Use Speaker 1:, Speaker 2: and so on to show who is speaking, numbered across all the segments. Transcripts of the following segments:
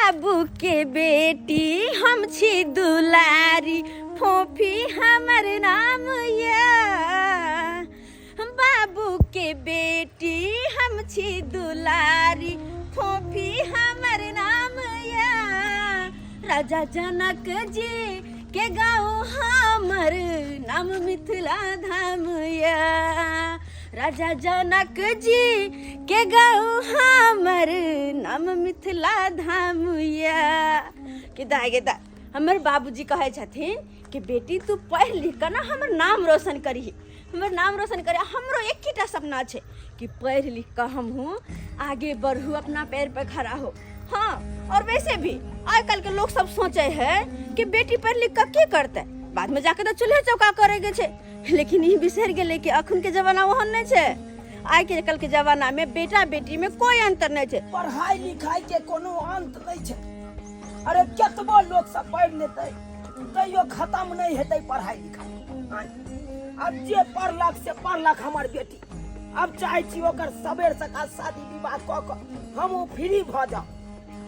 Speaker 1: बाबू के बेटी हम छी दुलारी, फोफी हमर नाम या। बाबू के बेटी हम छी दुलारी, फोफी हमर नाम या। राजा जनक जी के गाँव हमर नाम मिथिला धाम या। राजा जनक जी के गाँव हमर नाम मिथिला धाम या। के दाय गे दाय, हमर बाबूजी कहै छथिन कि बेटी तू पढ़ि लिख कऽ ने हमर नाम रोशन करही, हमर नाम रोशन करे। हमरो एकेटा सपना छै कि पढ़ि लिख कऽ हमहूँ आगे बढ़ू, अपना पैर पर खड़ा हो। हाँ, और वैसे भी आइ काल्हि के लोग सब सोचे है कि बेटी पढ़ि लिख कऽ की करतै, बाद में जाके तऽ चूल्हे चौका करे के छै। लेकिन ई बिसरि गेलै कि अखन के जमाना ओहन नहि छै। आइ के कल के जमाना में बेटा बेटी में कोई अंतर नहीं छै।
Speaker 2: पढ़ाई लिखाई के कोनो अंत नहीं छै। अरे केतबो लोग सब पढ़ि लेतै तैयो खत्म नहीं हेतै पढ़ाई लिखाई। आब जे पढ़लक से पढ़लक हमर बेटी। अब चाहे छी ओकर सबेर सकाल शादी विवाह कऽ कऽ हमहूँ फ्री भऽ जाउ,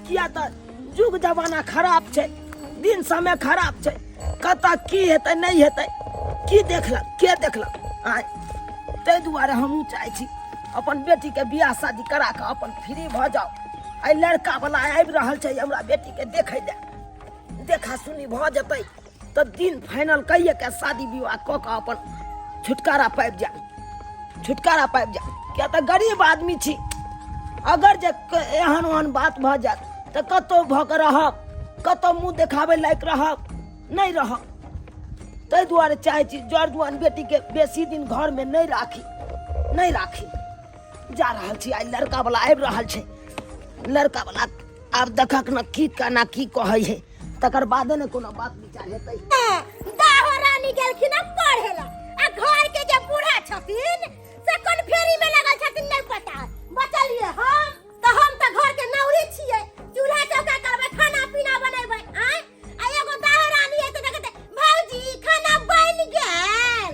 Speaker 2: किया तऽ युग जमाना खराब छै, दिन समय खराब छै, कतऽ की हेतै नहि हेतै की देखलक के देखलक। आँय, ताहि दुआरे हमहूँ चाहै छी अपन बेटीके बियाह शादी करा कऽ अपन फ्री भऽ जाउ। एहि लड़कावला आबि रहल छै हमरा बेटीके देखै लए, देखा सुनी भऽ जेतै तऽ दिन फाइनल कहिए के शादी विवाह कऽ कऽ अपन छुटकारा पाबि जायब, छुटकारा पाबि जायब। किया तऽ गरीब आदमी छी, अगर जे एहन ओहन बात भऽ जायत तऽ कतहु भऽ कऽ रहब, कतहु मुँह देखाबै लायक रहब नहि रहब। ताहि दुआरे चाहै छी जर जुआन बेटीके बेसी दिन घरमे नहि राखी, नहि राखी। जा रहल छी, आइ लड़कावला आबि रहल छै। लड़कावला आब देखक ने की केना की कहै है, तकर बादे ने कोनो बात विचार हेतै।
Speaker 3: दाहो रानी गेलखिन हँ पढ़े ला, आ घर के जे बूढ़ा छथिन से कोन फेरी में लगल छथिन नहीं पता। बचलिए हम तो, हम तो घर के नौरी छिए, चूल्हा चौका करबै, खाना पीना बनेबै। आय आ एगो दाहो रानी है तो देखते भौजी खाना बन गेल।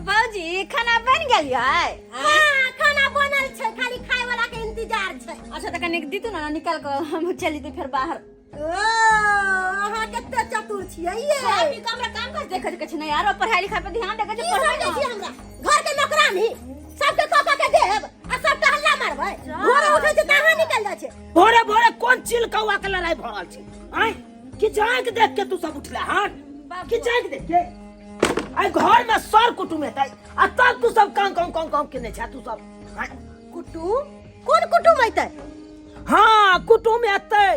Speaker 1: भौजी खाना बन गेल यै?
Speaker 3: हाँ खाना बनल छै, खाली खाय वाला के इंतजार छै।
Speaker 1: अच्छा तऽ कनिक दितू ने निकाल कऽ, हम चलि जेतै फेर बाहर।
Speaker 3: ओ अहाँ कते चतुर छियै ये।
Speaker 1: खा पी कऽ हमरा काम काज देखै के छै ने यार, पढ़ाई लिखाई पर ध्यान देके
Speaker 3: की
Speaker 1: छै। पढ़बै
Speaker 3: समझै छी हमरा घर के नौकरानी सबके कऽ कऽ के देब आ सबके हल्ला मारबै। भोरे उठै छै तऽ अहाँ निकलि जाइ छै।
Speaker 2: भोरे भोरे कोन चिल कौआ के लड़ाई भऽ रहल छै? आँय, कि आँखि देख के तू सब उठले हन? कि आँखि देख के आइ घर में सर कुटुम हेतै आ तब तू सब कां कां कां कां केने छै तू सब? आँय?
Speaker 3: कुटुम? कोन कुटुम अयतै?
Speaker 2: हाँ कुटुम एतै,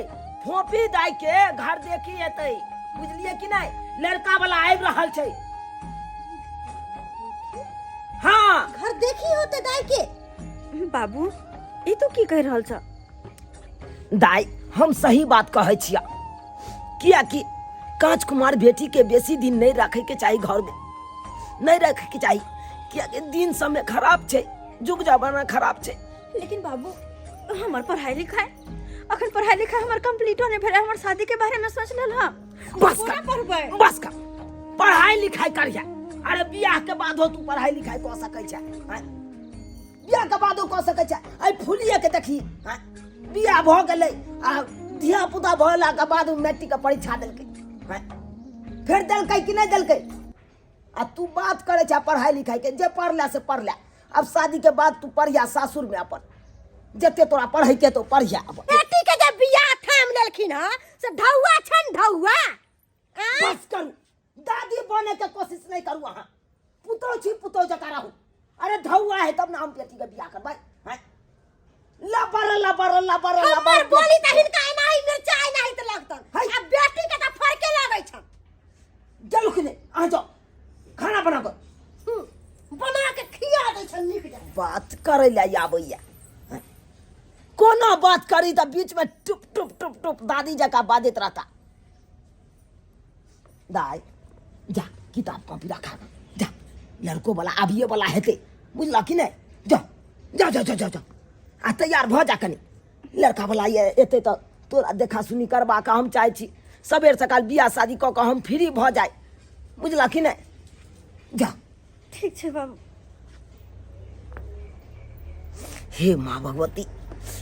Speaker 2: फोपी दाई के घर देखी एतै, बुझलिए कि नहीं? लड़का वाला आबि रहल छै। हाँ
Speaker 3: घर देखी होते दाई के।
Speaker 1: बाबू ई तू की कहि रहल छ?
Speaker 2: दाई हम सही बात कहै छिया, कियाकि कांच कुमार बेटी के बेसी दिन नहीं रखे के चाही, घर में नहीं रखे के चाही, कियाकि दिन समय खराब छै, जुग जमाना खराब छै।
Speaker 1: लेकिन बाबू हमर पढ़ाई लिखाई, अखन पढ़ाई लिखाई हमर कंप्लीटो नहीं भेलै, हमर शादी के बारे में सोच लेल हम
Speaker 2: बस
Speaker 1: कोना
Speaker 2: कर,
Speaker 1: पढ़बै?
Speaker 2: बस कर, पढ़ाई लिखाई करिया। अरे बियाह के बादो तू पढ़ाई लिखाई कऽ सकै छै, आँय? बियाह के बादो कऽ सकै छै। एहि फुलिये के देखी, आँय? बियाह भऽ गेलै आ धिया पुता भऽ के बाद मैट्रिक के परीक्षा देलकै, आँय? फेर देलकै कि नहि देलकै? आ तू बात करै छै पढ़ाई लिखाई के, जे पढ़ला से पढ़ला। अब शादी के बाद तू पढ़िया सासुर में अपन, जते तोरा पढ़ै के तो पढ़िया अपन।
Speaker 3: बेटी के जे बियाह थाम लेलखिन हँ से ढौआ छन ढौआ। आँय?
Speaker 2: बस करू, दादी बने के कोशिश नहीं करू। अहाँ पुतोह छी, पुतोह जकाँ रहू। अरे ढौआ है तब ना हम बेटी के बियाह करबै। आँय? लबर लबर लबर
Speaker 3: हमर
Speaker 2: लबर
Speaker 3: बोली तऽ हिनका एनाही मिर्चा एनाही तऽ लगतन,
Speaker 2: है।
Speaker 3: आ बेटी के तऽ फड़के लगै छन।
Speaker 2: चलू कि नहीं, अहाँ जाओ खाना बना कऽ।
Speaker 3: बना के खिया दै छन नीक जकाँ।
Speaker 2: बात करै लए आबैया, कोनो बात करी तऽ बीच में टुप टुप टुप टुप दादी जकाँ बाजैत रहता। दाई जा किताब कॉपी रखा, जा लड़को वाला आबिए वाला हेतै, बुझलक कि नहि? जा जा जा जा जा जा आ तैयार भऽ जा कनि, लड़का वाला एतै तऽ तोरा देखा सुनी करबा कऽ हम चाहै छी सबेर सकाल बियाह शादी कऽ कऽ हम फ्री भऽ जाय, बुझलक कि नहि? जा।
Speaker 1: ठीक छै बाबू।
Speaker 2: हे माँ भगवती,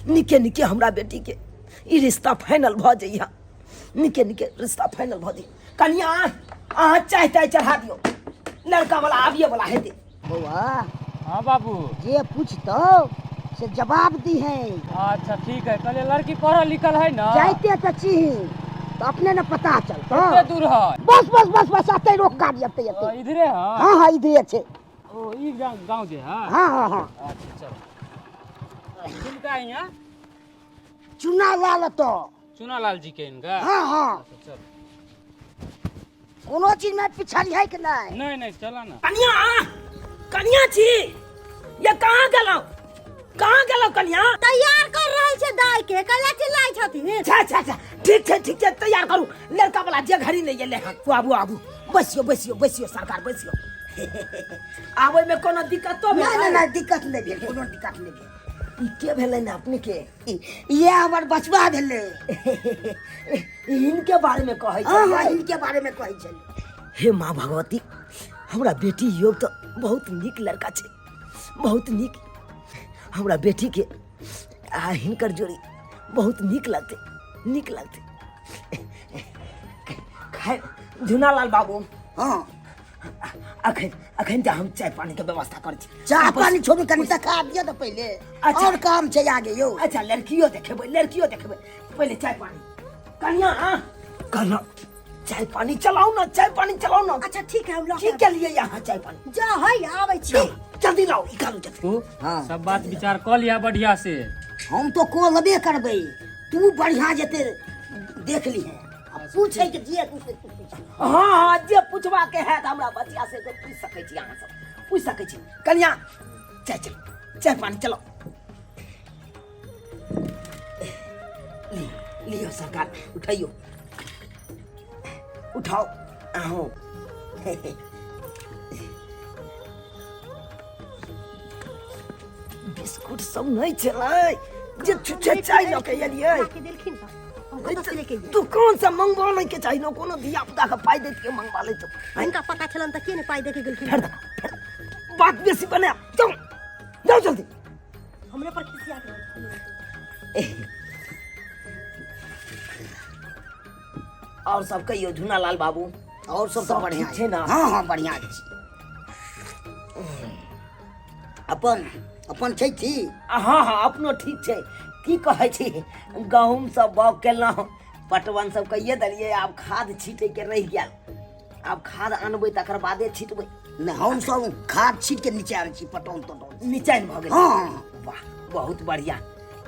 Speaker 2: निके निके हमरा बेटी के ई रिश्ता फाइनल भऽ जइहा नीके नीके रिश्ता फाइनल भऽ जइहा कनिया अहाँ चाय ताय चढ़ा दियौ लड़का वाला आबिए वाला हेतै
Speaker 4: बौआ
Speaker 5: हाँ बाबू
Speaker 4: जे पूछतौ से जवाब दीहे
Speaker 5: अच्छा ठीक है कहलिए लड़की पढ़ल लिखल है ना
Speaker 4: जाइते तऽ छी तऽ अपने ने पता चलतौ
Speaker 5: कते दूर है
Speaker 4: बस बस बस बस अतै रोक गाड़ी अतै
Speaker 5: ओ,
Speaker 4: अतै
Speaker 5: इधरे है
Speaker 4: हाँ हाँ इधरे छै
Speaker 5: ओ ई गाँव जे है
Speaker 4: हाँ हाँ हाँ
Speaker 5: अच्छा चलो किनका यहाँ
Speaker 4: चुना लाल तो
Speaker 5: चुना लाल जी के इनका
Speaker 4: हाँ हाँ
Speaker 5: अच्छा चलो
Speaker 4: कोनो चीज में पिछड़ी है कि नहीं
Speaker 5: नहीं नहीं चला ना
Speaker 2: कनिया कनिया छी ये कहाँ गेलहुँ कहाँ गेलहुँ कनिया
Speaker 3: तैयार कर रहल छै दाई के कला चिल्लाइ छथिन
Speaker 2: अच्छा अच्छा अच्छा ठीक छै ठीक छै तैयार करू लड़का वाला जे घड़ी नहि एलै हँ आबू आबू बैसियो बैसियो बैसियो सरकार बैसियो आबै में कोनो दिक्कतो
Speaker 4: नहीं
Speaker 2: भेलै
Speaker 4: नहीं नहीं दिक्कत नहीं भेल कोनो दिक्कत नहीं भेल
Speaker 2: ई के भेलै ने अपने के
Speaker 4: ये हमर बचवा भेलै
Speaker 2: इनके बारे में कहै
Speaker 4: हाँ हाँ
Speaker 2: छै
Speaker 4: इनके बारे में कहै छलै
Speaker 2: हे माँ भगवती हमरा बेटी योग तऽ बहुत नीक लड़का छै बहुत नीक हमरा बेटी के आ हिनकर जोड़ी बहुत नीक लगतै नीक लगतै खैर झुनालाल बाबू
Speaker 4: हाँ
Speaker 2: अखन अखन तऽ हम चाय पानी के व्यवस्था करै छी
Speaker 4: चाह पानी छोड़ू कनी तऽ खा दिअ तऽ पहिले
Speaker 2: अच्छा।
Speaker 4: और काम छै आगे यौ
Speaker 2: अच्छा लड़कियो देखेबै लड़कियो देखेबै पहिले चाय पानी कनिया कहलहुँ चाय पानी चलाओ ना चाय पानी चलाओ ना
Speaker 3: अच्छा ठीक है हम लोग
Speaker 2: की के लिए यहाँ चाय पानी
Speaker 3: जा है आबै छी
Speaker 2: जल्दी लाओ निकालू जल्दी
Speaker 5: तू
Speaker 4: हाँ।
Speaker 5: सब बात विचार कऽ लिया बढ़िया से
Speaker 4: हम तो को लेबे करबै तू बढ़िया जेते देख लीहे आ पूछै के जे तू से तू पूछ
Speaker 2: हाँ हाँ जे पूछवा के है हमरा बचिया से तो पूछ सकै छी अहाँ सब पूछ सकै छी कनिया चाय चलो चाय पानी चलो लियो सरकार उठाइयो उठाओ आहो बिस्कुट सब नहीं छलै जे छुछे चाय लऽ के एलियै
Speaker 3: लाके देलखिन तऽ हम कतऽ से लेके एलियै?
Speaker 2: दुकान से मंगवा लै के चाही ने कोनो धिया पुता के पाइ दैत के मंगवा लै तो
Speaker 3: हुनका पता छलनि तऽ के ने पाइ दे के गेलखिन
Speaker 2: फेर देखा फेर बात बेसी बना जाओ जाओ जल्दी
Speaker 3: हमरे पर खिसिया गेल
Speaker 2: और सब कहियो झुनालाल बाबू
Speaker 4: और सब
Speaker 2: सब
Speaker 4: तऽ बढ़िया
Speaker 2: ठीक छै ने?
Speaker 4: हाँ हाँ बढ़िया छै अपन अपन छै ठीक
Speaker 2: हाँ हाँ अपनो ठीक छै की कहै छी गहूँम सब बाउग केलहुँ पटवन सब कहिए देलियै आब खाद छीटैके रहि गेल आब खाद अनबै तकर बादे छिटबै
Speaker 4: नहि हम सब खाद छीट के नीचे आबै छी पटौन तटौन
Speaker 2: निचैन भऽ गेल
Speaker 4: हाँ
Speaker 2: वाह बहुत बढ़िया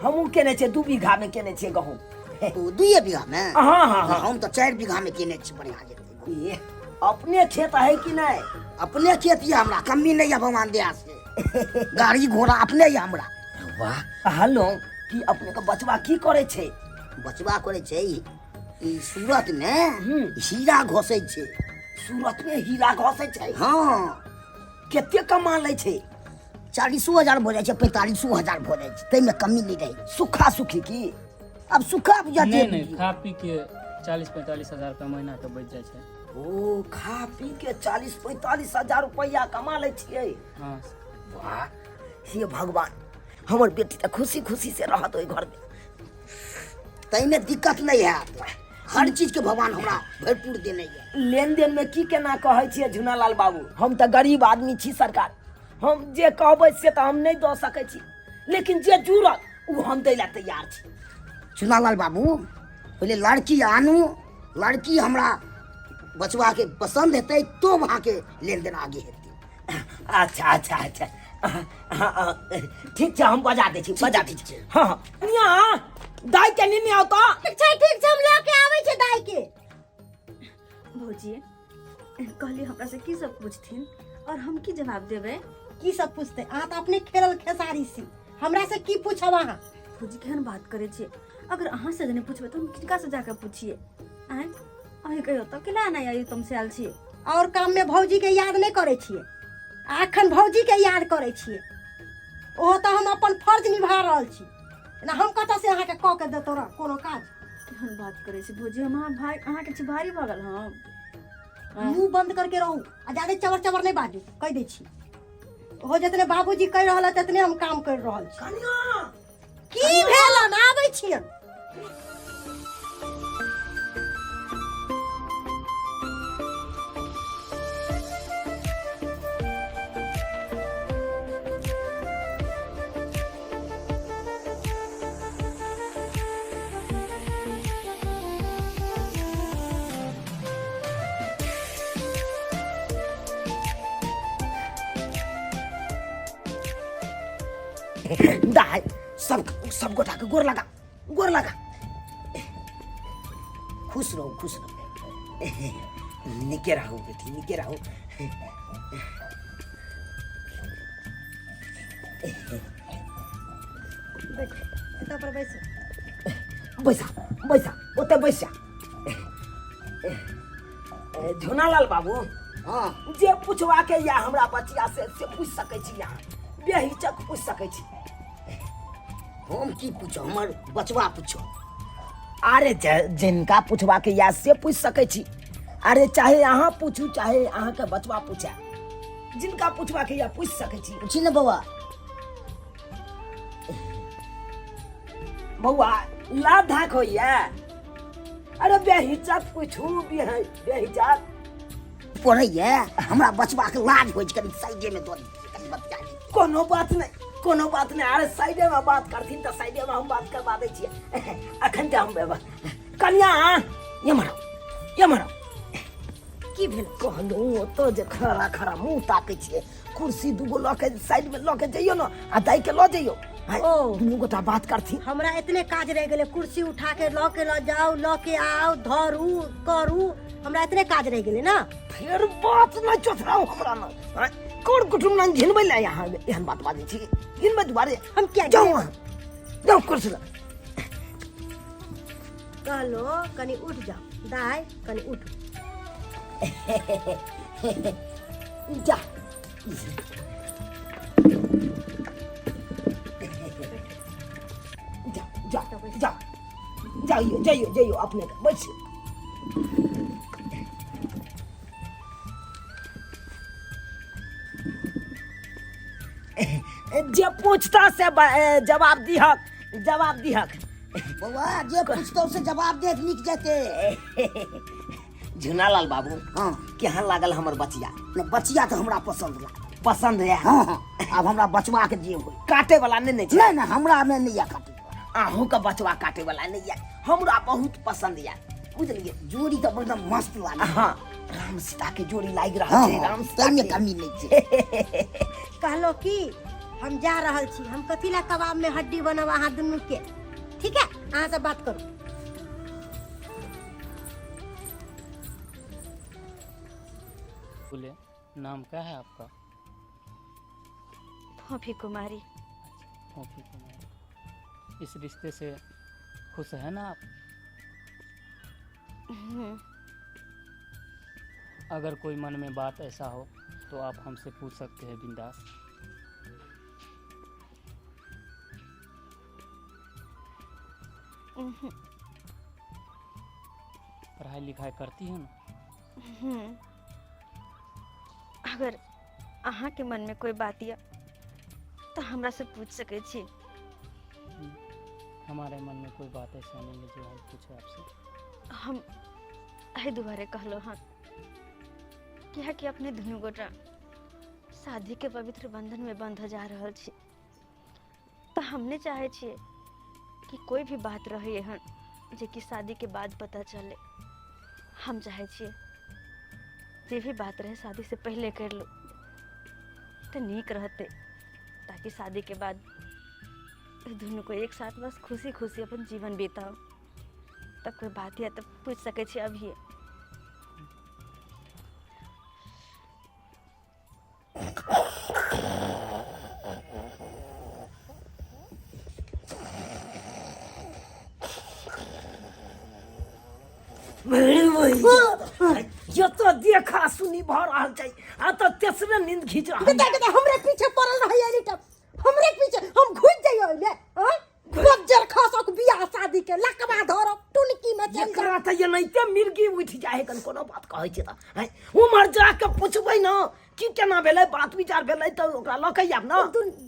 Speaker 2: हमहूँ केने छियै 2 बीघा मे केने छियै गहूँम
Speaker 4: ओ 2 बीघा मे
Speaker 2: हाँ हाँ हाँ
Speaker 4: हम तऽ 4 बीघा मे केने छी बढ़िया जेतै
Speaker 2: ये अपने खेत है कि नहीं
Speaker 4: अपने खेत ये हमरा कमी नहीं है भगवान दया से गाड़ी घोड़ा अपने ये हमरा
Speaker 2: वाह कहलहुँ कि अपने के बचवा की करे छै
Speaker 4: बचवा करे छै ई सूरत मे हीरा घोसै छै
Speaker 2: सूरत मे हीरा घोसै छै
Speaker 4: हाँ
Speaker 2: कते कमा लै छै
Speaker 4: 40,000 भऽ जाइ छै 45,000 भऽ जाइ छै ताहिमे कमी नहि रहै
Speaker 2: सुखा सुखी की
Speaker 4: आब सुखा बुझा
Speaker 5: नहीं नहीं खा पी के 40-45 हजार रुपया महीना के बच जाइ छै
Speaker 2: ओ खा पी के 40-45 हजार रुपया कमा लै छियै
Speaker 5: हाँ
Speaker 2: वाह हे भगवान हमर बेटी तऽ खुशी खुशी से रहत ओहि घर मे
Speaker 4: ताहिमे दिक्कत नहि हैत हर चीजके भगवान हमरा भरपूर देने यऽ
Speaker 2: लेन देन में की केना कहै छियै झुनालाल बाबू हम तऽ गरीब आदमी छी सरकार हम जे कहबै से तऽ हम नहि दऽ सकै छी लेकिन जे जुड़त ओ हम दै लए तैयार छी
Speaker 4: चुनालाल बाबू पहिले लड़की आनू लड़की हमरा बचवाके पसन्द हेतै तो अहाँके लेनदेन आगे हेतै
Speaker 2: अच्छा अच्छा अच्छा ठीक छै हम बजा दै छी बजा दै छी हँ हँ कनिया दाइ के नेने आउ तऽ
Speaker 3: ठीक छै ठीक छै हम लऽ के आबै छै दाई के
Speaker 1: भौजी कहली हमरा से की सब पूछथिन और हम की जवाब देबै
Speaker 3: की सब पूछते अहाँ तऽ अपने खेलल खेसारी छी हमरा से की पूछब अहाँ
Speaker 1: भौजी केहन बात करै छियै अगर अहाँ से नहि पूछबै तऽ हम किनका से जाके पूछिए आँय अहीं कहियो तऽ केला नहि आयु तुम से आयल छियै
Speaker 3: और काम में भौजी के याद नहीं करै छियै आ अखन भौजी के याद करै छियै ओहो तऽ हम अपन फर्ज निभा रहल छी ना हम कतऽ से अहाँके कऽ के देतौ रह कोनो काज
Speaker 1: केहन बात करै छी भौजी हम अहाँ भाई अहाँके छी भारी भऽ गेल हम
Speaker 3: मुंह बंद करके रहू आ ज्यादा चबर चबर नहीं बाजू कहि दै छी ओहो जितने बाबूजी कहि रहल है ततने हम काम कर रहल छी
Speaker 2: कनिया
Speaker 3: की भेल आबै छियन
Speaker 2: दाइ, सब सब गोटा के गोर लगा, गोर लगा। खुश रहू, खुश रहू, नीके रहू बेटी, नीके रहू।
Speaker 3: एतऽ पर बैसू।
Speaker 2: बैसा, बैसा, ओतऽ बैस जा। झुनालाल बाबू।
Speaker 4: हाँ।
Speaker 2: जे पूछवा के या हमरा बचिया से पूछ सकै छी, अहाँ बेहिचक पूछ सकै छी।
Speaker 4: हम की पूछो, हमर बचवा पूछो।
Speaker 2: अरे जिनका पूछवा के या से पूछ सकै छी। अरे चाहे अहाँ पूछू, चाहे अहाँ के बचवा पूछे, जिनका पूछवा के या पूछ सकै छी।
Speaker 4: पूछी ने बौआ।
Speaker 2: बौआ, लाभ धाक होइया? अरे बेहिचक पूछू, बेहिचक।
Speaker 4: पढ़ैया हमरा बचवा के लाज होइ छै, कनी साइडे में दऽ दितियै, कनी बतिया लितियै।
Speaker 2: कोनो बात नहि, कोनो बात नहि। अरे साइडे में बात करथिन तऽ साइडे में हम बात करवा दै छियै। अखन तऽ हम कनिया, एम्हर आउ, एम्हर आउ।
Speaker 3: की भेल?
Speaker 2: कहलहुँ ओतऽ जे खड़ा खड़ा मुँह ताकै छियै, कुर्सी दूगो लऽ के साइड में लऽ के जइयौ ने, आ दाइ के लऽ जइयौ। आँय,
Speaker 3: ओ।
Speaker 2: दुनू गोटा बात करथिन।
Speaker 3: हमरा एतने काज रहि गेलै, कुर्सी उठा के लऽ के लऽ जाउ, लऽ के आउ, धरू करू, हमरा एतने काज रहि गेलै ने।
Speaker 2: फेर बात नहि चोथराउ हमरा ने। आँय, कोन कुटुम नहि झिनबै लए अहाँ एहन बात बाजै छी? झिनबै दुआरे
Speaker 3: हम किया
Speaker 2: जाउ
Speaker 3: झिनबै?
Speaker 2: अहाँ, जाउ कुर्सी लग।
Speaker 3: कहलो कनि उठ जाउ दाइ, कनि उठ।
Speaker 2: जा, जा, जा, जा, जाइयो, जाइयो, जाइयो, अपने के बैसियो। जे पूछता से जवाब दिहक, जवाब दिहक।
Speaker 4: बौआ, जे पूछतौ से जवाब दे, नीक जेते।
Speaker 2: झुनालाल बाबू।
Speaker 4: हाँ।
Speaker 2: केहन लागल हमर बचिया?
Speaker 4: नहि, बचिया तऽ हमरा पसन्द लागल।
Speaker 2: पसंद है?
Speaker 4: हाँ हाँ, आब हमरा बचवा के जे होय।
Speaker 2: काटे वाला नहीं ने छै?
Speaker 4: नहि नहि, हमरा मे नहि यऽ काटे वाला।
Speaker 2: अहूँ के बचवा काटे वाला नहीं है, हमरा बहुत पसंद है, बुझलिए?
Speaker 4: जोड़ी तऽ एकदम मस्त लागल।
Speaker 2: हाँ, राम सीता के जोड़ी लागि रहल
Speaker 4: हाँ,
Speaker 2: छै।
Speaker 4: हाँ,
Speaker 2: राम सीता
Speaker 4: ताहिमे
Speaker 2: के।
Speaker 4: कमी नहि छै।
Speaker 3: कहलो कि हम जा रहल छी, हम कथी ला कबाब में हड्डी बनब अहाँ दुनू के। ठीक है, अहाँ से बात करू।
Speaker 5: बोले, नाम क्या है आपका?
Speaker 1: फोफी कुमारी।
Speaker 5: फोफी कुमारी, इस रिश्ते से खुश है ना आप? अगर कोई मन में बात ऐसा हो तो आप हमसे पूछ सकते हैं बिंदास। पढ़ाई लिखाई करती है ना?
Speaker 1: अगर अहाँ के मन में कोई बात या तो हमरा से पूछ सकै छी।
Speaker 5: हमारे मन में कोई बात ऐसा नहीं है जो हम पूछे आपसे।
Speaker 1: हम एहि दुआरे कहलहुँ हँ कियाकि अपने दुनू गोटा शादी के पवित्र बंधन में बंध जा रहल छी, तऽ हम नहि चाहै छियै कि कोई भी बात रहे एहन जे कि शादी के बाद पता चले। हम चाहै छियै जे भी बात रहे शादी से पहले कर लो तऽ नीक रहतै, ताकि शादी के बाद दुनू को एक साथ बस खुशी खुशी अपन जीवन बिताओ। तब कोई बात या तऽ पूछ सकै छी अभिये।
Speaker 2: ये तो देखा सुनी भऽ रहल छै, आ तऽ तेसरे नींद खींच रहल।
Speaker 3: गदा गदा हमरे पीछे पड़ल रहै एनी टाइम, हमरे पीछे। हम घुस जइयो ओइमे। हँ, बज्जर खसक बियाह शादी के लकवा धरब, टुनकी में चल जाब।
Speaker 2: एकरा तऽ एनाहिते मिर्गी उठि जाइ है कन कोनो बात कहै छै तऽ। हैं, उम्हर जा के पुछबै ने की केना भेलै, बात विचार भेलै, तऽ ओकरा लऽ के आयब ने।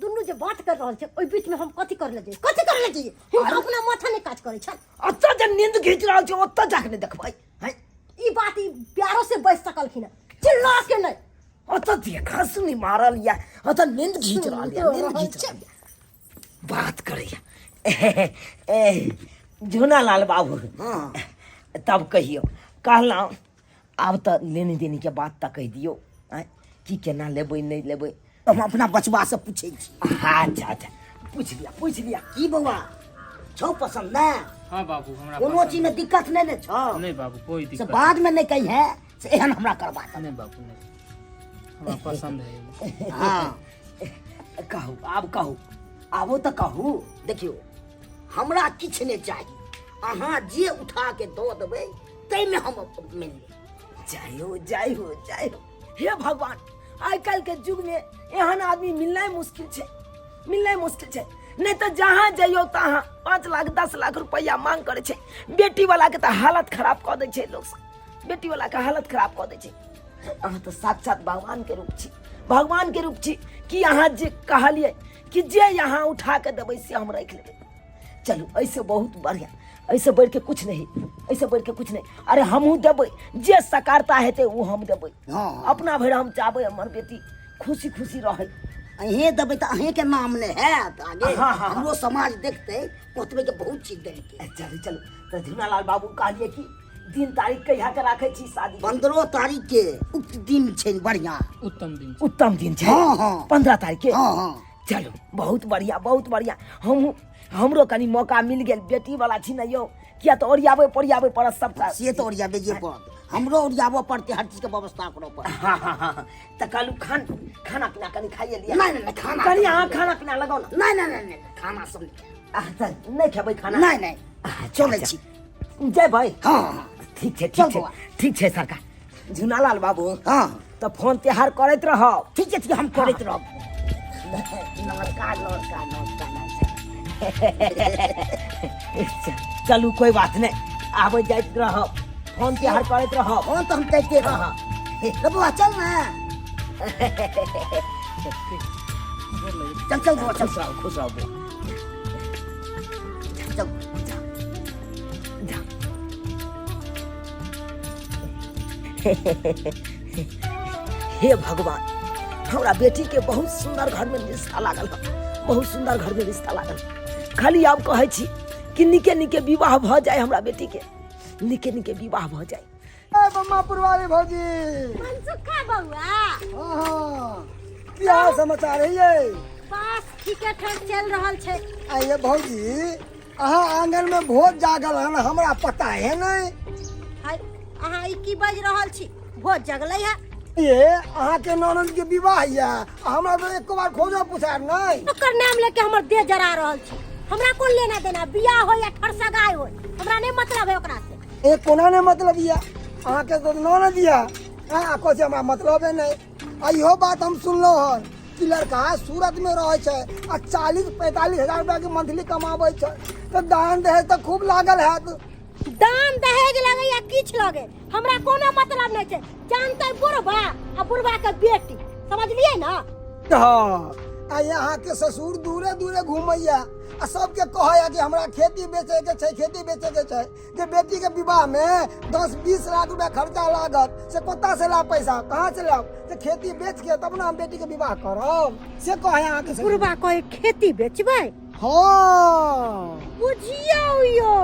Speaker 3: दुनू जे बात कर रहल छै ओहि बीच में हम कथी कर ले जइयै, कथी कर ले जइयै? हिनका अपना माथा नहि काज करै छनि।
Speaker 2: ओतऽ जे नींद घीच रहल छै ओतऽ जाके नहि देखबै? हैं,
Speaker 3: ई बात ई प्यारो से बचि सकलखिन हँ, चिल्ला के नहि।
Speaker 2: ओतऽ देखा सुनी मारल या ओतऽ नींद घीच रहल या, नींद घीच रहल या, बात करैया। ए झुनालाल बाबू।
Speaker 4: हाँ।
Speaker 2: तब कहियौ, कहलहुँ आब तऽ लेने देने के बात तऽ कहि दियौ। आँय, की केना लेबै नहि लेबै?
Speaker 4: हम अपना बचवा से पूछै छी।
Speaker 2: अच्छा अच्छा, पूछि लिया पूछि लिया।
Speaker 4: की बौआ छौ पसंद ने?
Speaker 5: हाँ बाबू, हमरा
Speaker 4: कोनो
Speaker 5: पसंद
Speaker 4: चीज में दिक्कत नहीं ने छौ?
Speaker 5: नहीं बाबू, कोई
Speaker 4: से
Speaker 5: दिक्कत
Speaker 4: बाद में नहीं कही है से एहन हमरा करबा दे।
Speaker 5: नहीं बाबू, नहीं, हमरा पसंद है।
Speaker 4: हाँ
Speaker 2: कहू, आब कहू, आबो तऽ कहू।
Speaker 4: देखियौ, हमरा किछु नहि चाही, अहाँ जे उठा के दऽ देबै ताहिमे हम मानि लेब।
Speaker 2: जय हो, जय हो, जय हो। हे भगवान, आइ काल्हि के युग में एहन आदमी मिलनाइ मुश्किल छै, मिलनाइ मुश्किल छै। नहि तऽ जहाँ जइयौ तहाँ 5 लाख 10 लाख रुपैआ मांग करै छै। बेटी वाला के तऽ हालत खराब कऽ दै छै लोक सब, बेटी वाला के हालत खराब कऽ दै छै। अहाँ तऽ साक्षात भगवान के रूप छी, भगवान के रूप छी कि अहाँ जे कहलियै कि जे यहाँ उठा के देबै से हम राखि लेबै। चलू, एहिसँ बहुत बढ़िआँ, एहिसँ बढ़िके कुछ नहीं, एहिसँ बढ़िके कुछ नहीं। अरे हमहूँ देबै, जे सकारता हेतै ओ हम देबै।
Speaker 4: हाँ।
Speaker 2: अपना भरि हम चाहबै हमर बेटी खुशी खुशी रहै।
Speaker 4: अहें देबै तऽ अहेंके नाम नहि हैत आगे।
Speaker 2: हाँ, हाँ, हाँ।
Speaker 4: हमरो समाज देखतै, कहतबै जे बहुत चीज देलकै।
Speaker 2: चलू चलू। तऽ झुनालाल बाबू, कहलियै कि दिन तारीख कहिया के राखै छी शादी?
Speaker 4: 15 तारीख के उक्त दिन छै, बढ़िया
Speaker 5: उत्तम दिन छै।
Speaker 2: उत्तम दिन छै?
Speaker 4: हाँ, हाँ।
Speaker 2: 15 तारीख के?
Speaker 4: हाँ हाँ।
Speaker 2: चलू, बहुत बढ़िया, बहुत बढ़िया। हम हमरो कनी मौका मिल गेल, बेटी वाला छी ने यौ, किया तऽ ओरियाबै पोरियाबै पड़त सबटा।
Speaker 4: से तऽ ओरियाबैये पड़त, हमरो ओरियाबऽ पड़तै, हर चीजके व्यवस्था करऽ पड़त।
Speaker 2: हाँ हाँ हाँ। तऽ कहलू खाना पीना कनी खाइए लिअ।
Speaker 4: नहि नहि नहि, खाना
Speaker 2: कनी अहाँ खाना पीना लगाउ ने।
Speaker 4: नहि नहि नहि नहि, खाना सब नहि खायब।
Speaker 2: तऽ नहि खेबै खाना?
Speaker 4: नहि नहि।
Speaker 2: अच्छा,
Speaker 4: चलै
Speaker 2: अच्छा।
Speaker 4: छी।
Speaker 2: जेबै?
Speaker 4: हाँ हाँ।
Speaker 2: ठीक छै,
Speaker 4: चल
Speaker 2: ठीक छै।
Speaker 4: बौआ।
Speaker 2: ठीक छै सरकार। झुनालाल बाबू।
Speaker 4: हाँ।
Speaker 2: तऽ फोन त्योहार करैत रहब।
Speaker 4: ठीक छै, ठीक, हम करैत रहब। नमस्कार नमस्कार नमस्कार नमस्कार।
Speaker 2: चलू, कोई बात नहीं, आबै जाइत रहब, फोन त्योहार करैत रहब।
Speaker 4: फोन तऽ हम करिते रहब। रे बौआ, चल ने, चल चल बौआ, चल।
Speaker 2: खुश रहू, खुश रहू बौआ।
Speaker 4: चल।
Speaker 2: जा। हे भगवान, हमरा बेटी के बहुत सुंदर घर में रिश्ता लागल है, बहुत सुंदर घर में रिश्ता लागल। खाली आब कहै छी कि निके निके विवाह भऽ जाय, हमरा बेटी के निके निके विवाह भऽ जाय।
Speaker 6: ए बम्मा पुरवारी भौजी।
Speaker 3: मनसुखा बौआ।
Speaker 6: हाँ, की हाल समाचार है ये?
Speaker 3: बस ठीके ठाक चलि रहल छै।
Speaker 6: आइए भौजी, अहाँ आंगन में भोज जागल हन, हमरा पता है नहीं।
Speaker 3: हाय, अहाँ ई की बाजि रहल छी? भोज जगलै है?
Speaker 6: ये अहाँ के ननद के विवाह या हमरा तो एको बार खोजो पुछार नहीं।
Speaker 3: ओकर नाम लेके हमर देह जरा रहल छी। हमरा कोन लेना देना, बियाह हो या ठरसगाय हो, हमरा नहीं मतलब है ओकरा से।
Speaker 6: ए कोना ने मतलब या? अहाँ के तो ननद या, हाँ, कहै छै हमरा मतलब है नहीं। आ इहो बात हम सुनलहुँ हन कि लड़का सूरत में रहै छै आ 40-45 हजार रुपया के मंथली कमाबै छै, तऽ दान दहेज तऽ खूब लागल हैत।
Speaker 3: दान दहेज लगे या किछु लगे, हमरा कोनो मतलब नहीं छै। जानते बुढ़बा आ बुढ़बा के बेटी, समझलिए ना?
Speaker 6: हाँ, आ यहाँ के ससुर दूरे दूरे घूमैया आ सबके कहैया कि हमरा खेती बेचे के छै, खेती बेचे के छै, जे बेटी के विवाह में 10-20 लाख रुपया खर्चा लागत से कतऽ से लाब, पैसा कहाँ से लाब? से खेती बेच के तब ना हम बेटी के विवाह करब, से कहै अहाँ के ससुर।
Speaker 3: बुढ़बा कहे खेती बेचबै?
Speaker 6: हाँ।
Speaker 3: बुझियौ यौ,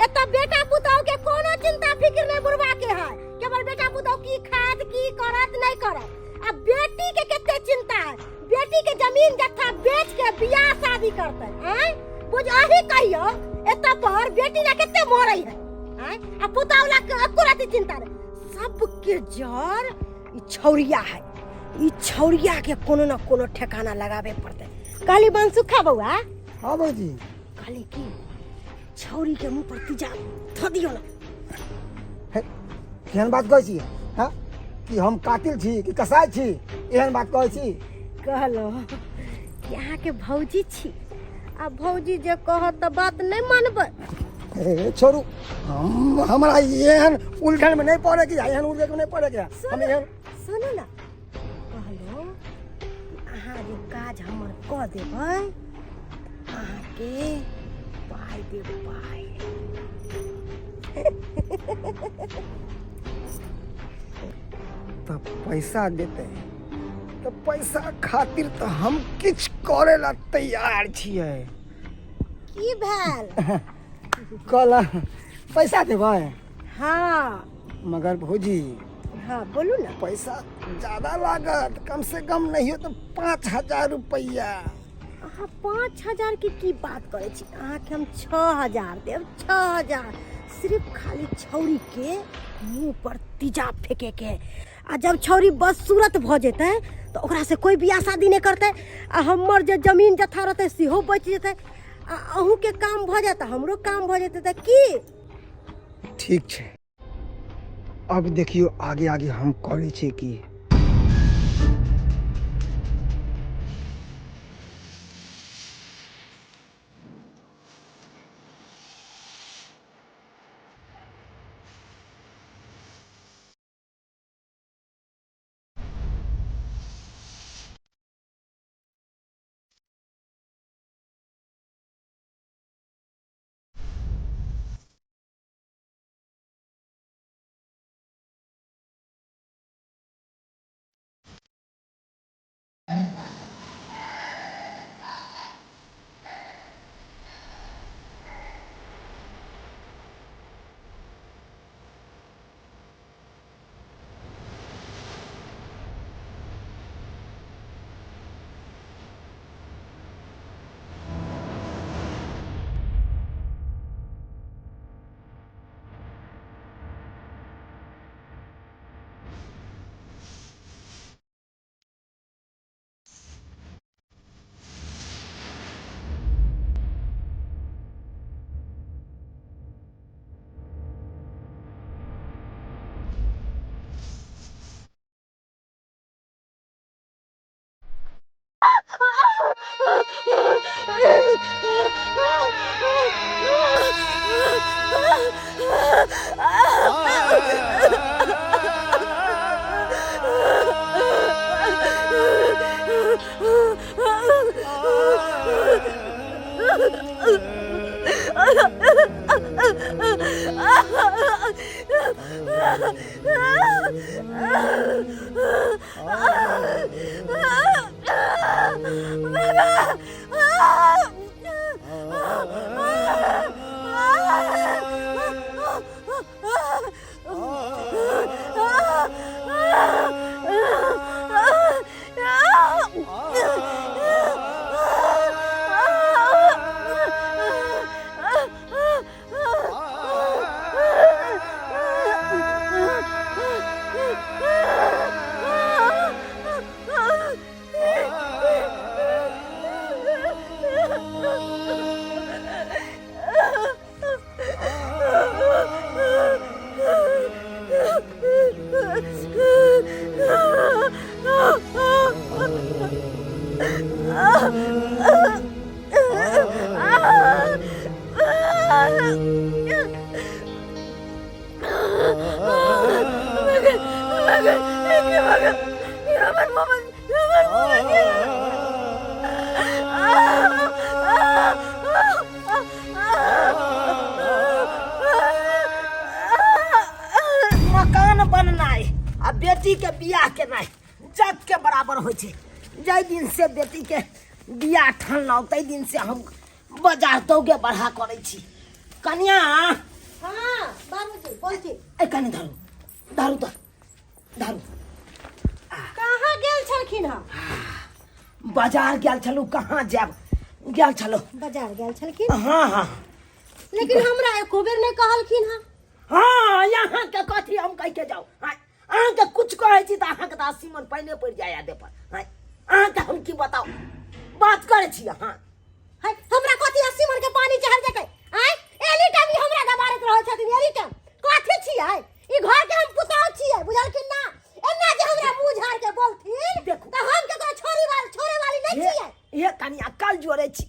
Speaker 3: एतऽ बेटा पुतहु के कोनो चिंता फिक्र नहीं बुढ़बा के है कि हमर बेटा पुतहु की खाद की करत नहीं करत। आ बेटी के कते चिंता है, बेटी के जमीन जत्था बेच के बियाह शादी करते हैं। बुझ अही कहियो, एतऽ पर बेटी ला कते मरै है आँय? आ पुतहु ला एको रति चिंता नहीं। सबके जड़ ई छौरिया है, ई छौरिया के कोनो न कोनो ठेकाना लगाबे पड़तै। कहली बनसुखा बौआ।
Speaker 6: हाँ भौजी।
Speaker 3: कहली कि छौरी के मुंह पर तीजा धऽ दियौ ना।
Speaker 6: हे, केहन बात कहै छी? हाँ, कि हम कातिल छी कि कसाई छी? एहन बात कहै छी?
Speaker 3: कहलो कि अहाँके भौजी छी आ भौजी जे कहत तऽ बात नहि मानबै।
Speaker 6: हे छोड़ू, हम हमरा एहन उलझन में नहीं पड़े के, एहन उलझन में नहीं पड़े के हम एहन।
Speaker 3: सुनू ना, कहलो कि अहाँ जे काज हमर कऽ देबै, अहाँके पाइ देब पाइ।
Speaker 6: तऽ पैसा देतै तऽ पैसा खातिर तऽ हम किछु करे ला तैयार छियै।
Speaker 3: की भेल?
Speaker 6: कहल पैसा देबै?
Speaker 3: हाँ।
Speaker 6: मगर भौजी।
Speaker 3: हाँ, बोलू ना।
Speaker 6: पैसा ज्यादा लागत, कम से कम नहीं हो तो 5000 रुपया।
Speaker 3: अहाँ 5000 के की बात करै छी? अहाँके हम 6000 देब, 6000। सिर्फ खाली छौरी के मुँह पर तेजाब फेंके के, आ जब छौरी बदसूरत भऽ जेतै तऽ ओकरा से कोइ बियाह शादी नहि करतै, आ हमर जे जमीन जथा रहतै सेहो बचि जेतै, आ अहूँके काम भऽ जायत, हमरो काम भऽ जेतै। तऽ की
Speaker 6: ठीक छै, अब देखियौ आगे आगे हम करै छियै की।
Speaker 2: मकान बननाइ आ बेटी के बियाह केनाइ जग के बराबर होइ छै। जाहि दिन से बेटी के बियाह ठानलहुँ ताहि दिन से हम बाजार दौगे बढ़ा करै छी। कनिया।
Speaker 3: हाँ बाबूजी बोलती।
Speaker 2: ए कनि धरू धरू तऽ धरू।
Speaker 3: कहाँ गेल छलखिन हँ?
Speaker 2: बाजार गेल छलहुँ। कहाँ जायब, गेल छलहुँ
Speaker 3: बाजार गेल छलखिन।
Speaker 2: हाँ हाँ।
Speaker 3: लेकिन हमरा एको बेर नहि कहलखिन हँ।
Speaker 2: हाँ, यहाँ के कथी हम कह के जाउ? अहाँके कुछ कहै छी तऽ अहाँके तऽ 80 मन पानि पड़ि जाय देह पर। अहाँके हम की बताउ, बात करै छी अहाँ।
Speaker 3: है, हमरा कथी 80 मन के पानी चढ़ जेतै? आँय, एनी टाइम ई हमरा दबारैत रहै छथिन। एनी टाइम कथी छियै? ई घर के हम पुतहु छियै, बुझलखिन ना? एना जे हमरा मुँह झाड़ के बोलथिन
Speaker 2: देखू।
Speaker 3: तऽ हम केकरो छोड़ी वाली छोड़े वाली नहीं छियै।
Speaker 2: हे कनिया, कल जोड़ै छी,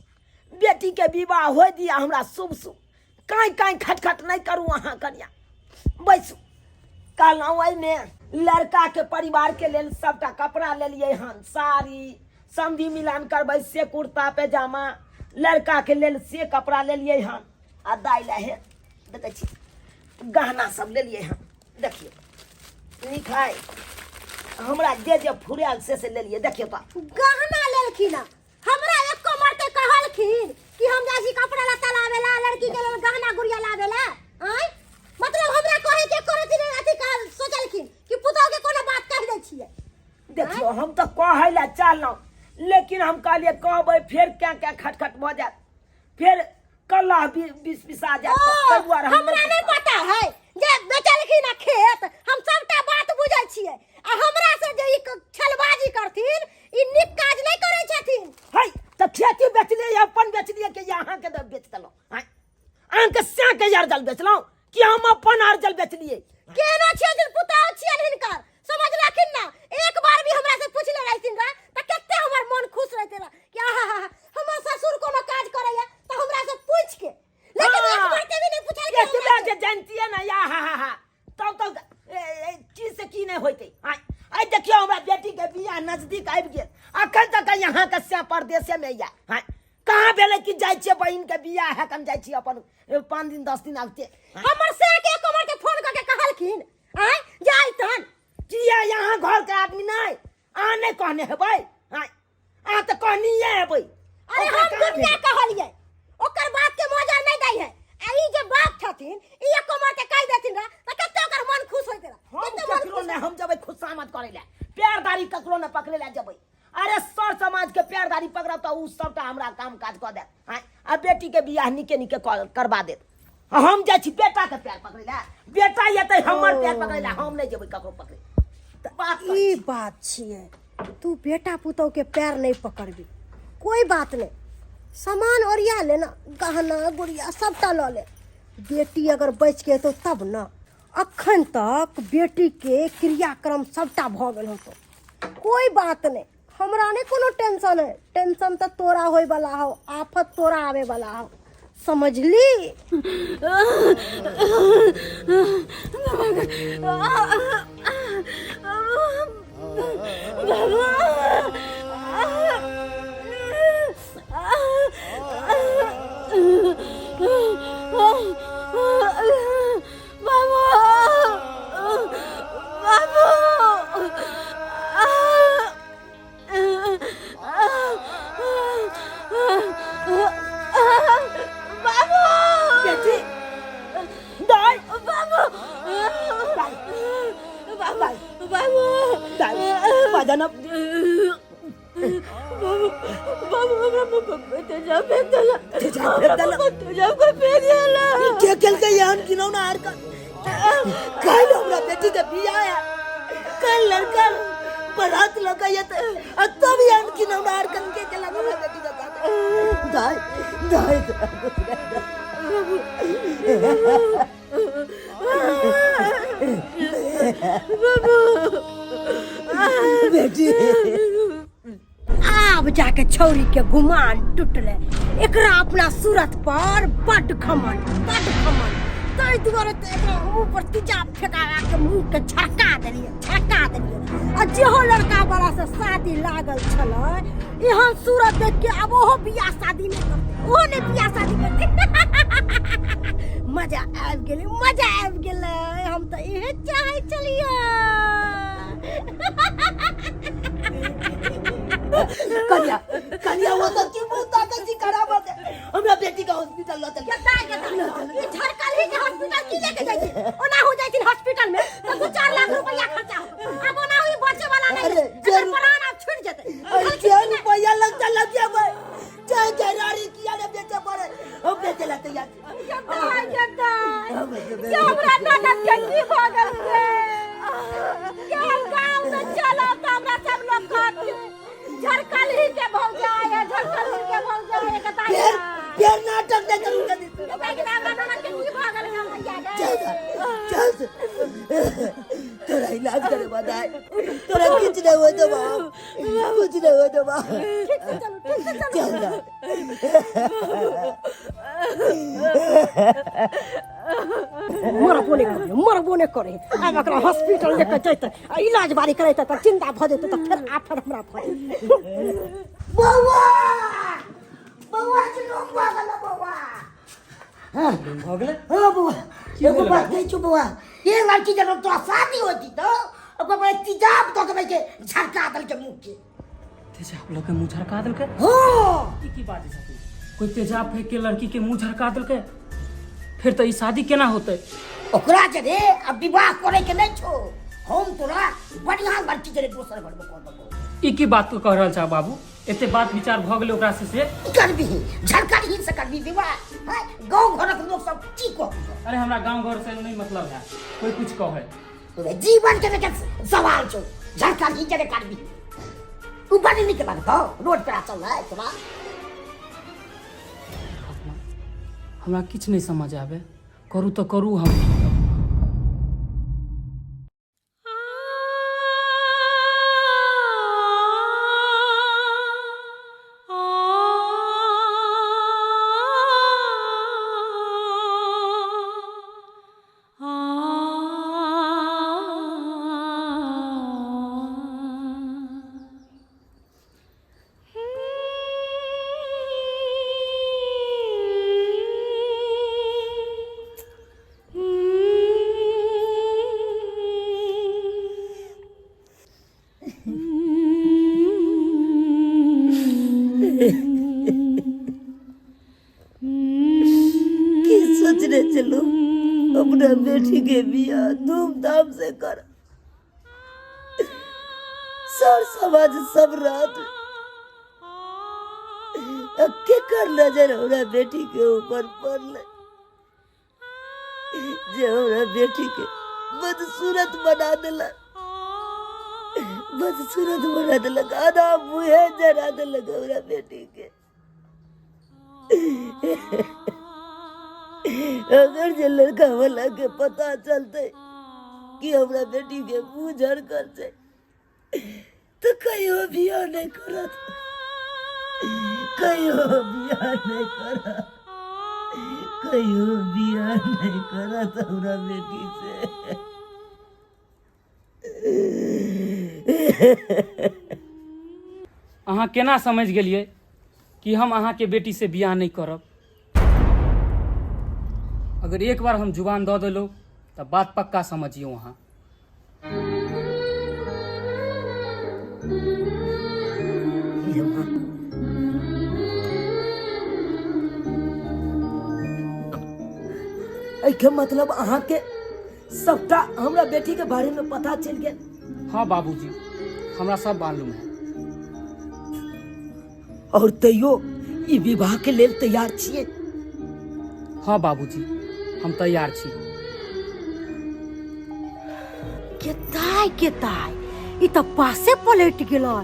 Speaker 2: बेटी के विवाह होय दिया हमरा शुभ शुभ। काँय काँय खटखट नहि करू अहाँ कनिया, बैसू। कहलहुँ एहिमे लड़का के परिवार के लेल सबटा कपड़ा लेलियै हन, साड़ी, समधी मिलान करबै से कुर्ता पैजामा, लड़का के लेल से कपड़ा लेलियै हन, आ दाइ लए हे देखै छी गहना सब लेलियै हन। देखियौ नीक है, हमरा जे जे फुरायल से से लेलियै। देखियौ तऽ
Speaker 3: गहना लेलखिन हँ, हमरा एको मरते कहलखिन कि हम जाइ छी कपड़ा लत्ता लाबे ला, लड़की के लेल गहना गुड़िया लाबे ला? आँय, मतलब हमरा कहे के कोनो चीज अथी कह सोचलखिन कि पुतहु के कोनो बात कहि दै छियै?
Speaker 2: देखियौ, हम तऽ कहै लए चाहलहुँ लेकिन हम कहलियै कहबै फेर क्या क्या खटखट भऽ जायत, फेर कल्ला बिस बिसा जायत, ताहि दुआरे हम
Speaker 3: हमरा नहि पता है जे बेचलखिन आ खेत, हम सबटा बात बुझै छियै। आ हमरा से जे ई छलबाजी करथिन, ई नीक काज नहि करै छथिन।
Speaker 2: है तऽ खेती बेचलियै, अपन बेचलियै कि अहाँके बेच देलहुँ? अहाँके सएके अर्जल बेचलहुँ कि हम अपन अर्जल बेचलियै?
Speaker 3: केना छियै जे पुतहु छियनि हिनकर, समझलखिन ना? एक बार भी हमरा से पूछ ले रहथिन रह तऽ कते हमर मन खुश रहते रह कि आहा हा हा, हमर ससुर कोनो काज करैया तऽ हमरा से पूछ के, लेकिन एक बार के भी नहीं पूछलखिन
Speaker 2: एतबे
Speaker 3: हमरा से।
Speaker 2: जे जानतियै ना या हा हा हा, तब तक की से की नहि होइतै। आइ आइ देखियौ, हमरा बेटी के बियाह नजदीक आबि गेल, अखन तक यहाँ के से परदेसे मे या। हाँ, कहाँ भेलै कि जाइ छियै बहिन के बियाह है, हम जाइ छियै अपन 5 दिन 10 दिन आबते।
Speaker 3: हमर से के एक उमर के फोन करके कहलखिन आय जाय तहन
Speaker 2: किया यहाँ घर के आदमी नहीं, अहाँ नहीं कहने हेबै? आँय, अहाँ तऽ कहनिये हेबै।
Speaker 3: अरे
Speaker 2: ओकरा
Speaker 3: हम
Speaker 2: कहाँ
Speaker 3: दुनिया
Speaker 2: भेलै?
Speaker 3: कहलियै, ओकर बात के मजा नहीं दै है। आ ई जे बाप छथिन, ई एक उमर के कहि देथिन रह तऽ कते ओकर मन खुश होइत रह,
Speaker 2: हम
Speaker 3: कते मन
Speaker 2: ककरो
Speaker 3: खुश।
Speaker 2: नहीं, हम जबै खुशामद करै लए, प्यारदारी ककरो नहीं पकड़े लए जबै। अरे सर समाज के प्यारदारी पकड़ब तऽ उ सबटा हमरा काम काज कऽ देत। आँय, आ बेटी के बियाह नीके नीके करबा देत। आ हम जाइ छी बेटा के पैर पकड़ै लए, बेटा एतै हमर पैर पकड़ै लए, हम नहि जेबै ककरो पकड़ै। तऽ बात करै
Speaker 3: ई
Speaker 2: छी।
Speaker 3: बात छियै, तू बेटा पुतोह के पैर नहीं पकड़बी, कोई बात नहीं, सामान ओरिया ले ना, गहना गुड़िया सबटा लऽ ले, बेटी अगर बच के एतौ तब ना। अखन तक बेटी के क्रियाक्रम सबटा भऽ गेल होतो, कोई बात नहीं, हमरा नहीं कोनो टेंशन है। टेंशन तो तोरा होय वाला हो, आफत तोरा आवे वाला हो, समझली?
Speaker 1: बाबू, बाबू, बाबू,
Speaker 2: बेटी दाइ,
Speaker 1: बाबू, बाबू, बाबू,
Speaker 2: दाइ बजन,
Speaker 1: बाबू, बाबू, हमरा मुँह पर तेजाब फेंक देला।
Speaker 2: तेजाब फेंक देला?
Speaker 1: तेजाब को फेंक देला।
Speaker 2: के केलकै एहन घिनौना हरकत? काल्हि हमरा बेटी के बियाह है, काल्हि लड़का बारात लऽ के एतै, आ तब एहन घिनौना हरकत के केलक हमरा बेटी के साथ? दाइ, दाइ, बेटी।
Speaker 3: आब जाके छौरी के गुमान टूटले, एकरा अपना सूरत पर बड घमंड, बड घमंड, ताहि दुआरे तऽ एकरा मुंह पर तेजाब फेका के मुंह के झड़का देलियै, झड़का देलियै। आ जेहो लड़का बड़ा से शादी लागल छलै, एहन सूरत देख के आब ओहो बियाह शादी नहि करतै, ओहो नहि बियाह शादी करतै। मजा आबि गेलै, मजा आबि गेलै, हम तऽ इहे चाहै छलियै।
Speaker 2: कन्या, कन्या, वो तो की मुंह ताकत जी खराब हो गए, हमरा बेटी का हॉस्पिटल ल चल।
Speaker 3: केता केता ई झड़कल ही के हॉस्पिटल की लेके जाइ छी? ओना हो जाइ छिन हॉस्पिटल में तऽ 2-4 लाख रुपया खर्चा हो, आब ओना ही बचे वाला नहीं।
Speaker 2: अरे,
Speaker 3: एकर प्राण आब छूट जेतै।
Speaker 2: अरे जे रुपया लगता लग गया भाई, चाहे जरारी किया ने बेचे पड़े, हम बेचे ला तैयार छी।
Speaker 1: केता केता से हमरा ननद के की भऽ गेल से के गाँव में चलब तऽ हमरा सब लोग कहत झरकल ही के भौजाई है, झरकल ही के भौजाई है। कता
Speaker 2: फेर फेर नाटक नहीं करूंगा दीदी।
Speaker 3: कता के हमरा ननद के की भऽ गेल हम भैया गे?
Speaker 2: चल चल, तोरा इलाज करे बताए, तोरा कुछ नहीं हो तो बाप, कुछ नहीं हो तो बाप।
Speaker 3: ठीक से चलू, ठीक से चलू।
Speaker 2: चल ना।
Speaker 3: मरबो नहि करे, मरबो नहि करे। आब एकरा हॉस्पिटल लेके जैते आ इलाज बारी करेते तऽ चिंता भऽ जेतै, तऽ फेर आफत हमरा भऽ जेतै।
Speaker 4: बौआ, बौआ, जुलूम भऽ गेल बौआ।
Speaker 5: भऽ गेलै?
Speaker 4: हाँ बौआ, एगो बात कहै छौ बौआ, ये लड़की जब तोरा शादी होती तो ओकर बाद तेजाब दऽ के के झड़का देलकै मुँह के।
Speaker 5: तेजाब लऽ के मुँह झरका देलकै?
Speaker 4: हाँ।
Speaker 5: ई की बाजै छथिन? कोई तेजाब फेंक के लड़की के मुँह झरका देलकै, फिर तऽ ई शादी केना होतै?
Speaker 4: ओकरा जे रे अब विवाह करे के नहीं छो, हम तोरा बढ़िया लड़की जे रे दोसर घर में कऽ देबो।
Speaker 5: ई की बात तू कह रहल छा बाबू? एते बात विचार भऽ गेलै ओकरा से से
Speaker 4: की करबिही झरकरही से करबी विवाह हैं? गाँव घरक लोक सब की कहतौ?
Speaker 5: अरे हमरा गांव घर से नहीं मतलब है, कोई कुछ कहे।
Speaker 4: रे जीवन के देखे सवाल छौ, झरकरही के करबी उ बड़ नीक लगतौ रोड पर चल है तोरा।
Speaker 5: हमरा किछु नहीं समझ आवे, करू तऽ करू हम।
Speaker 2: की सोचने चलू अपना बेटी के बियाह धूमधाम से कर, सर समाज सब रात केकर नजर हमरा बेटी के ऊपर पड़ले जे हमरा बेटी के बदसूरत बना देलक, बदसूरत बना देलक, आधा मुँहे जरा देलक हमरा बेटी के। अगर जे लड़का वाला के पता चलते कि हमरा बेटी के मुँह झड़कल छै तो कहियो बियाह नहीं करत, कहियो बियाह नहीं करत, कहियो बियाह नहीं करत हमरा बेटी से।
Speaker 5: अहाँ केना समझ गेलियै कि हम अहाँके बेटी से बियाह नहि करब? अगर एक बार हम जुबान दऽ देलहुँ तऽ बात पक्का समझियौ अहाँ।
Speaker 2: एहिके मतलब अहाँके सबटा हमरा बेटी के बारे में पता चलि गेल?
Speaker 5: हाँ बाबूजी, हमरा सब मालूम है।
Speaker 2: और तैयो ई विवाह के लेल तैयार छियै?
Speaker 5: हाँ बाबूजी, हम तैयार छी।
Speaker 3: केताय केताय ई तऽ पासे पलटि गेलै।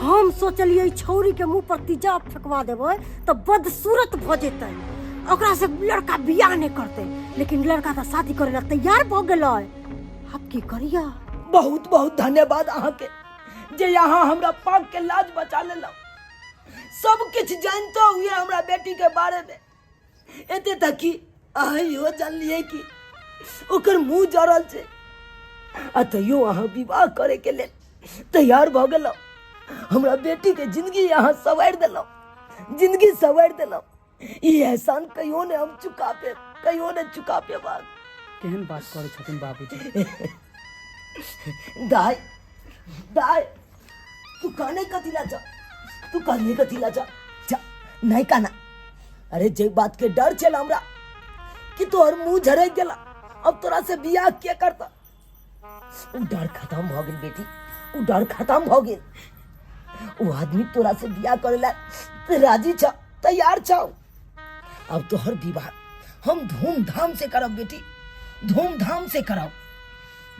Speaker 3: हम सोचलियै छौरी के मुंह पर तेजाब फेंकवा देबै तऽ बदसूरत भऽ जेतै, ओकरा से लड़का बियाह नहि करतै, लेकिन लड़का तऽ शादी करे ला तैयार भऽ गेलै। आब की करिया?
Speaker 2: बहुत बहुत धन्यवाद अहाँके जे यहाँ हमरा पाग के लाज बचा लेलहुँ। सब किछु जानतो हुए हमरा बेटी के बारे में, एते तक कि अहाँ इहो जानलियै कि ओकर मुंह जरल छै, आ तैयो अहाँ विवाह करे के लेल तैयार भऽ गेलहुँ। हमरा बेटी के जिंदगी अहाँ सवारि देलहुँ, जिंदगी सवारि देलहुँ। ई एहसान कहियो ने हम चुका पेब, कहियो ने चुका पेब।
Speaker 5: केहन बात करै छथिन बाबूजी?
Speaker 2: दाय दाय, तू काने कथी ला जा, तू काने कथी ला जा, जा नहीं काना। अरे जे बात के डर छल हमरा कि तोहर मुंह झरक गेला, अब तोरा से बियाह के करता, उ डर खत्म भ गेल बेटी, उ डर खत्म भ गेल। उ आदमी तोरा से बियाह करे ला राजी छ, तैयार छ। अब तोहर विवाह हम धूमधाम से करब बेटी, धूमधाम से करब,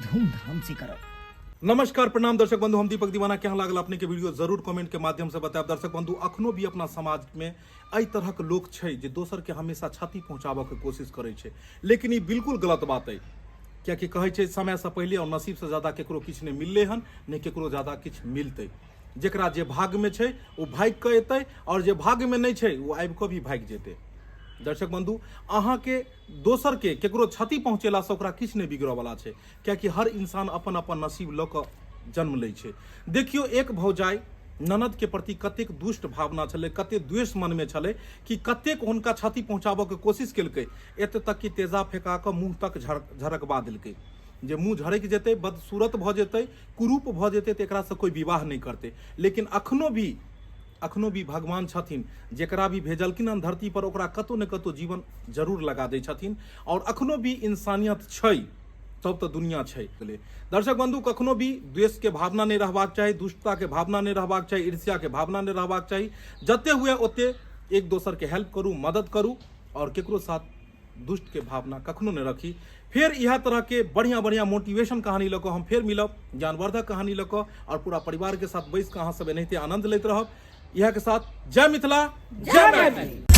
Speaker 2: धूमधाम से करब।
Speaker 7: नमस्कार प्रणाम दर्शक बंधु, हम दीपक दीवाना। केहन लागल अपने के वीडियो जरूर कमेंट के माध्यम से बतायब। दर्शक बंधु, अखनो भी अपना समाज में एहि तरहक लोक छै जे दोसर के हमेशा क्षति पहुंचाबऽ के कोशिश करै छै, लेकिन ई बिल्कुल गलत बात अइ, कियाकि कहै छै समय से पहिले और नसीब से ज्यादा केकरो किछु नहि मिललै हन, नहि केकरो ज्यादा किछु मिलतै। जेकरा जे भाग्य में छै ओ भागि कऽ एतै, और जे भाग्य में नहि छै ओ आबि कऽ भी भागि जेतै। दर्शक बंधु, अहाँके दोसर के केकरो क्षति पहुँचेलासँ ओकरा किछु नहि बिगड़ऽवला छै, कियाकि हर इंसान अपन अपन नसीब लऽ कऽ जन्म लै छै। देखियौ, एक भौजाइ ननद के प्रति कतेक दुष्ट भावना छलै, कतेक द्वेष मनमे छलै कि कतेक हुनका क्षति पहुँचाबऽके कोशिश केलकै, एते तक कि तेजाब फेंका कऽ मुँह तक झरकबा देलकै जे मुँह झरकि जेतै, बदसूरत भऽ जेतै, कुरूप भऽ जेतै, तऽ एकरासँ कोइ विवाह नहि करतै। लेकिन अखनो भी भगवान छथिन, जेकरा भी भेजलखिन हन धरती पर ओकरा कतौ ने कतौ जीवन जरूर लगा दै छथिन, और अखनो भी इंसानियत छै, तब तऽ दुनिया छै। दर्शक बंधु, कखनो भी द्वेष के भावना नहि रहबाक चाही, दुष्टता के भावना नहि रहबाक चाही, ईर्ष्या के भावना नहि रहबाक चाही। जते हुए ओते एक दोसर के हेल्प करू, मदद करू और केकरो साथ दुष्ट के भावना कखनो नहि रखी। फेर इएह तरह के बढ़िया बढ़िया मोटिवेशन कहानी लऽ कऽ हम फेर मिलब, ज्ञानवर्धक कहानी लऽ कऽ, और पूरा परिवार के साथ बैस कऽ अहाँ सब एनाहिते आनंद लैत रहब। इएह के साथ जय मिथिला, जय मैथिली।